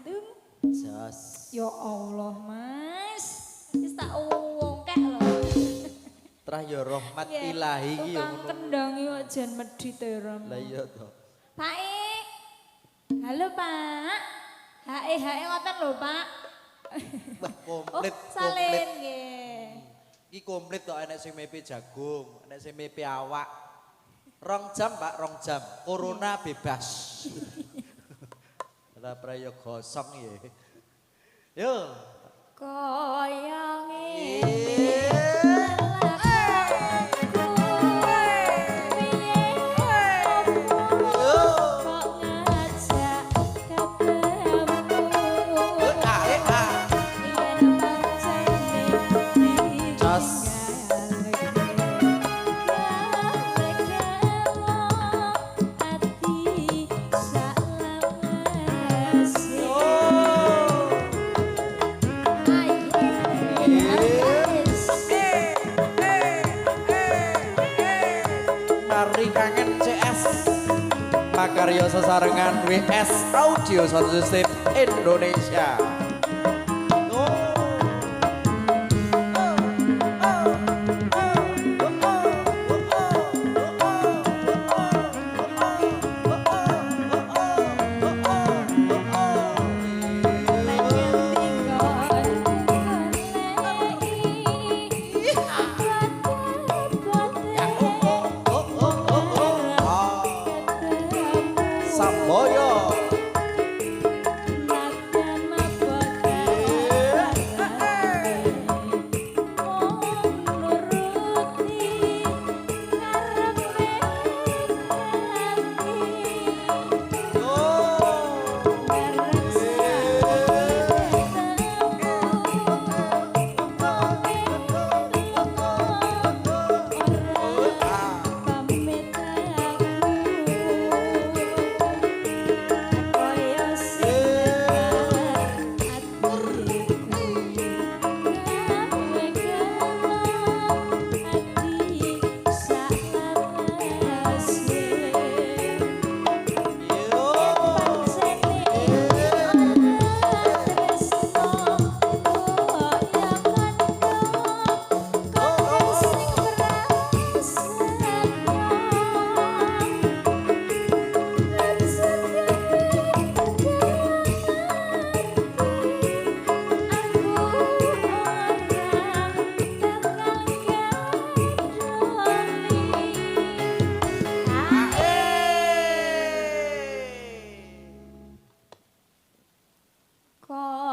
jantung. Jos. Ya Allah, Mas. Wis tak wongkek lho. Trah ya rahmat ilahi iki ya Tukang ngono. Kendangi kok jan medhit e Ram. Lah iya to. Pak E. Halo, Pak. HE HE ngoten lho, Pak. Wah, komplit, Oh, salin komplit. Nggih. Iki komplit tok, enek sing mepe jagung, enek sing mepe awak. 2 jam, Pak, 2 jam. Corona bebas. Lah prayo gosong ya. Yo. Kaya ngene piye kok ngajak ketemu Ah, eh, ah. yen pancene Jos. Ati saklawase. Ayo. Mari kangen CS. Makarya sesarengan WS Audio Sound System Indonesia. Oh. Oh. Oh. Oh. Oh. Oh. Pengen tinggal goleki Oh. Samboyo. Najan apa mung nuruti karepe ati bareng ketemu ora pamit aku kaya sing atiku gawe gelo ati saklawase pancene ora tresno kaya kandha kowe sing prasetya aja gawe aku ora bakal gadoli.